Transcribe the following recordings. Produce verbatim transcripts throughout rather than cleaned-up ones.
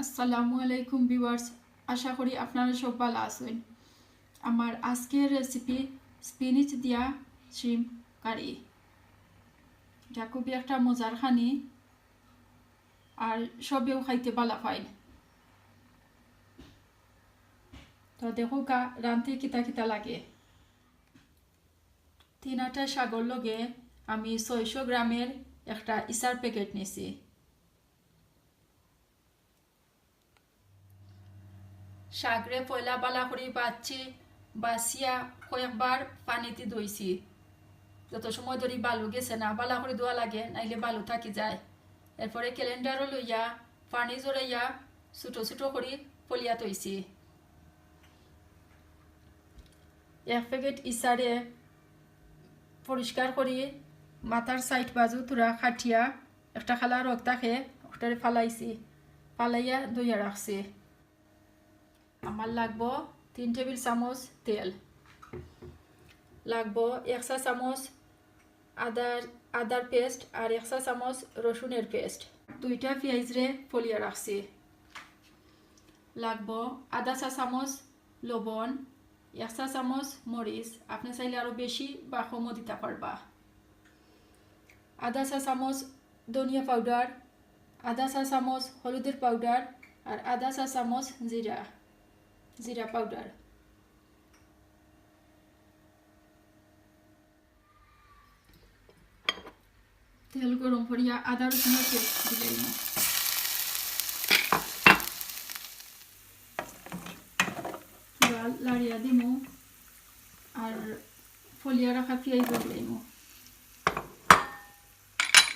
আসসালামু আলাইকুম viewers, আশা করি আপনারা সব ভালা আছইন। আমার আজকের recipe spinach দিয়া shrimp curry। ইটা খুবই একটা মজার খানি, আর সবেউ খাইতে ভালা পাইন। তো দেখউক্কা রানতে কিতা কিতা লাগে। তিন আটা শাকর লগে আমি ছয়শো গ্রামের একটা ইছার packet নিছি। শাকরে পয়লা ভালা করি বাছছি, বাছিয়া কয়েকবার পানিদি ধইছি। যত সময় ধরি বালু গেছে না, ভালা করি ধোয়া লাগে, নাইলে বালু থাকি যায়। এরপরে colanderও লইয়া পানি ঝরাইয়া ছোট ছোট করি ফলিয়া থইছি। এক packet ইছারে পরিষ্কার করি মাথার side বাজু থুড়া কাটিয়া একটা খালা রগ থাকে, ওটারে ফালাইছি, ফালাইয়া ধইয়া রাখছি। আমার লাগবো তিন table চামচ তেল, লাগবো এক চা চামচ আদার, আদার paste আর এক চা চামচ রসুনের paste। দুইটা পিয়াইজরে ফলিয়া রাখছি। লাগবো আধা চা চামচ লবণ, এক চা চামচ মরিচ, আপনে চাইলে আরো বেশি বা কমও দিতা পারবা। আধা চা চামচ ধনিয়া powder, আধা চা চামচ হলুদের powder আর আধা চা চামচ জিরা, জিরা powder। তেল গরম করিয়া আদা রসুনের paste দিলাইমু। পুরা লাড়িয়া দিমু আর ফলিয়া রাখা পিয়াইজ দিলাইমু।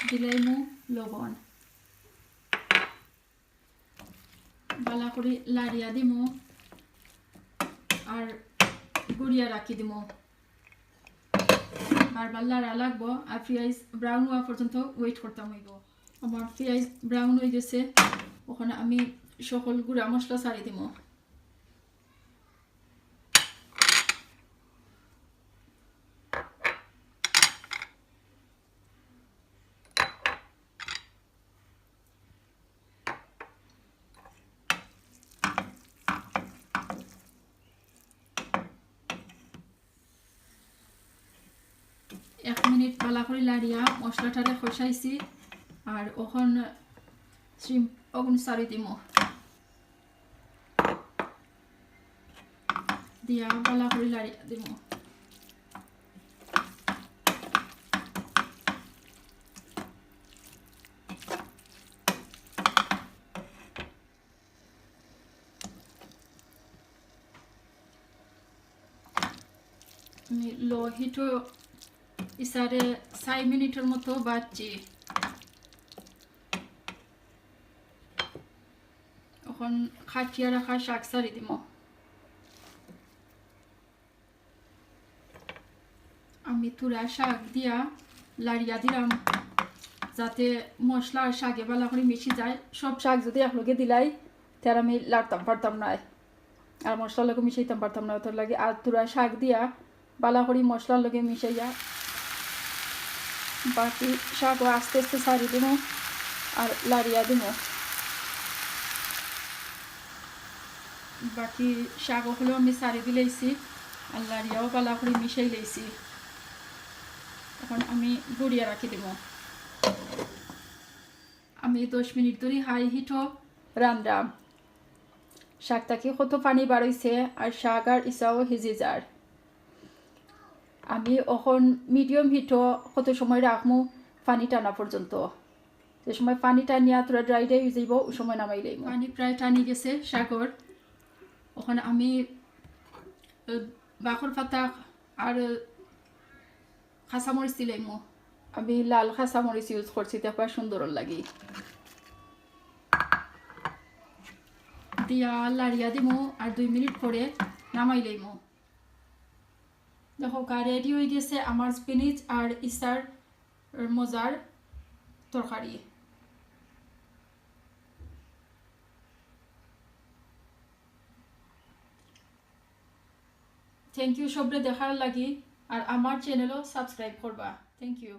দিলাইমু লবণ। ভালা করি লাড়িয়া দিমু আর গুড়িয়া রাখি দিমু। বারবার লাড়া লাগবো। আর পিয়াইজ brown হওয়া পর্যন্ত wait করতাম অইবো। আমার পিয়াইজ brown হয়ে গেছে, ওখানে আমি সকল গুঁড়া মশলা ছাড়ি দিমু। এক মিনিট ভালা করি লাড়িয়া মশলাটারে কষাইছি, আর অখন shrimp অগুন ছাড়ি দিমু। দিয়া ভালা করি লাড়িয়া দিমু। আমি low heat-ও ইসারে চার মিনিটর মতো বাজছি। অখন কাটিয়া রাখা শাক ছাড়ি দিমু। আমি থুড়া শাক দিয়া লাড়িয়া দিলাম, যাতে মশলা আর শাকে ভালা করি মিশি যায়। সব শাক যদি একলগে দিলাই, তে আর আমি লাড়তাম পারতাম নায়, আর মশলার লগে মিশাইতাম পারতাম না। অতার লাগি আর থুড়া শাক দিয়া ভালা করি মশলার লগে মিশাইয়া বাকি শাকও আস্তে আস্তে ছাড়ি দিমু আর লাড়িয়া দিমু। বাকি শাক অকলও আমি ছাড়ি দিলাইছি আর লাড়িয়াও ভালা করি মিশাই লাইছি। অখন আমি গুড়িয়া রাখি দিমু। আমি দশ মিনিট ধরি high heat-ও রান্ধরাম। শাক থাকি কত পানি বারইছে আর শাক আর ইসাও হিজি যার। আমি অখন medium heat-ও কত সময় রাখমু পানি টানা পর্যন্ত। যে সময় পানি টানিয়া থুড়া dry dry হয়ে যাইব, ওই সময় নামাই লইমু। পানি প্রায় টানি গেছে শাকর। অখন আমি, আহ, বাখর পাতা আর, আহ, কাঁচামরিচ দিলাইমু। আমি লাল কাঁচামরিচ use করছি, দেখবা সুন্দর লাগি। দিয়া লাড়িয়া দিমু আর দুই মিনিট পরে নামাই লইমু। দেখো, গা ready হয়ে গেছে আমার spinach আর ইসার মজার তরকারি। Thank you সবরে দেখার লাগি, আর আমার channel-ও subscribe করবা। Thank you।